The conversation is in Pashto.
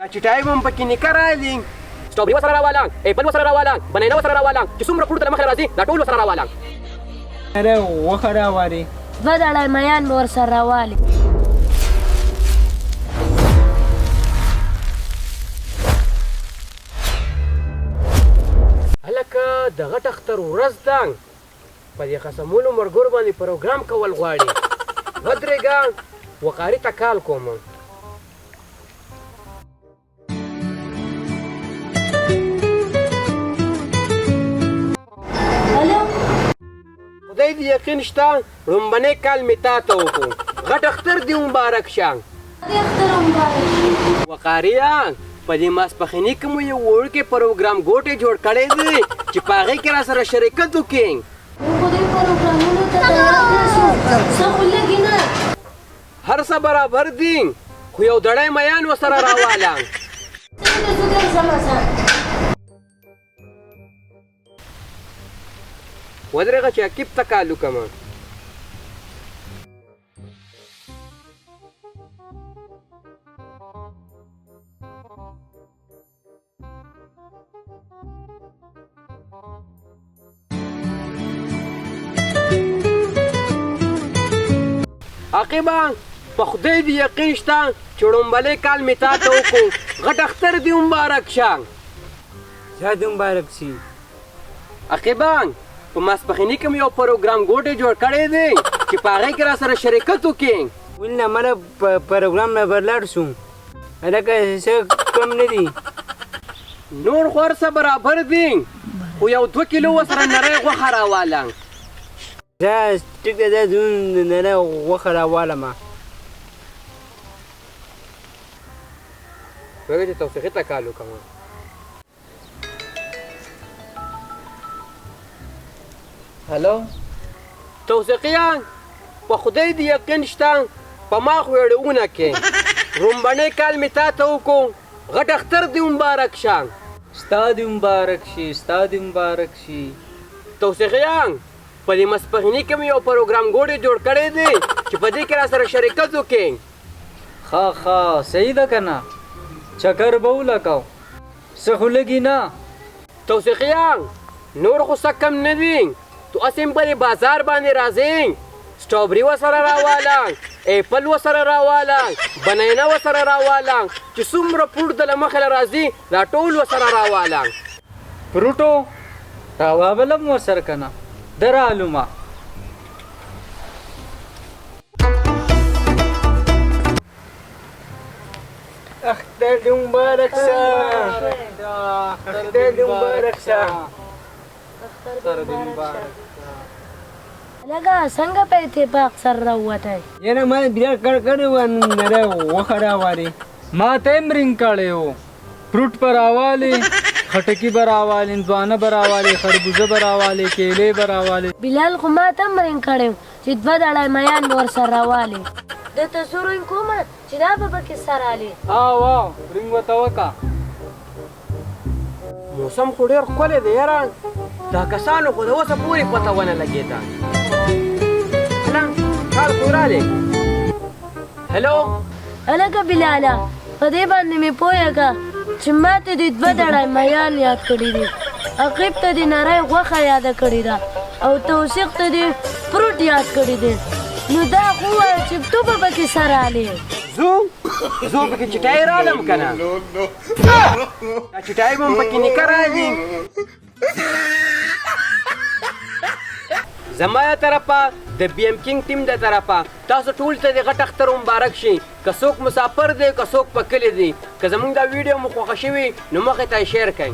دا چټای به هم پکې نکه راځي. سټرابري ورسره راواله، اېپل ورسره راواله، بنینا ورسره راواله، چې څومره فروټ له مخې راځي دا ټول ورسره راواله. نری غوښه راوالي. دوه دړی میان به ورسره راوالي. هلکه د غټ اختر ورځ ده، په دې قسمونو مرګور باندې پروګرام کول غواړي. ودرېږه وقاري ته کال کوم. خدای دې یقین شته ړومبنی کال مې تا ته وکړو، غټ اختر دې مبارک شه. وقاریه په دې ماسپښیني کې مو یو وړوکی پروګرام ګوټی جوړ کړی دی چې په هغې کې راسره شرکت وکړې. موږ خو دې پروګرامونو ته تیار نه شو، څه خو لږې نه. هر څه برابر دي خو یو دړی میان ورسره راواله. څنګه زه ګرځم ځه. ودرېږه چې عقیب ته کال وکړم. عقیبه په خدای دې یقین شته چې ړومبلی کال مې تا ته وکړو، غټ اختر دې مبارک شه. تا دې مبارک شي. عقیبه په ماسپښیني کې مې یو پروګرام ګوټی جوړ کړی دی چې په هغې کې راسره شرکت وکړې. ولې نه مله پروګرام نه به لاړ شو. هلکه څه کم نه دي. نور خو هر څه برابر دي خو یو دوه کیلو ورسره نری غوښه راواله. ځه ټیک ده ځه ځو نری غوښه راوالم. وایه چې توفیقي ته کال وکړم. هلو توثیقیه په خدای دې یقین شته په ما خو اړونه کې رومبنی کال مې تا ته وکړو، غټ اختر دې مبارک شه. ستا دې مبارک شي، ستا دې مبارک شي. توثیقیه په دې مسپخیني کې مې یو پروګرام ګوډی جوړ کړی دی چې په دې کې راسره شرکت وکړې. ښه ښه صحیح ده که نه، چکر به ولګو. څه خو لږي نه. توثیقیه نور خو څه کم نه دي، تو هسې هم په دې بازار باندې راځې، سټرابري ورسره راواله، اېپل ورسره راواله، بنینا ورسره راواله، چې څومره فروټ د له مخې له راځي دا ټول ورسره راواله. فروټو راوابلم ورسره که نه درالومه. اختر دې مبارک شه، اختر دې مبارک شه. اختر دې مبارک شه. لګه څنګه په اتفاق سره راووتی؟ یاره ما بیا کار کړی و نری غوښه راوالي. ما ته هم رینګ کړی و، فروټ به راوالې، خټکي به راوالې، هندوانه به راوالې، خربوزه به راوالې، کیلې به راوالې. بلال خو ما ته هم رینګ کړی و چې دوه دړی میان به ورسره راوالې. ده ته زه رینګ کوم چې دا به پکې څه رالې. آو آو رینګ ورته وکه. موسم خو ډېر ښکلی دی یاره، دا کسانو خو د اوسه پورې پته ونه لګېده. هله کال خو رالی. هلو هلکه بلاله په دې باندې مې پوهه که چې ما ته دې دوه دړی میان یاد کړي دي، عقیب ته دې نری غوښه یاده کړې ده او توثیق ته دې فروټ یاد کړي دي، نو دا خو ووایه چې تو به پکې څه رالې؟ زه زه پکې چټای رالم که نه، دا چټای به هم پکې نکه راځي. زما له طرفه د بي ایم کینګ ټیم د طرفه تاسو ټول ته د غټ اختر مبارک شي. که څوک مسافر دی که څوک په کلي دی، که زمونږ دا ویډیو مو خوښه شوي نو مخې ته یې شیر کړئ.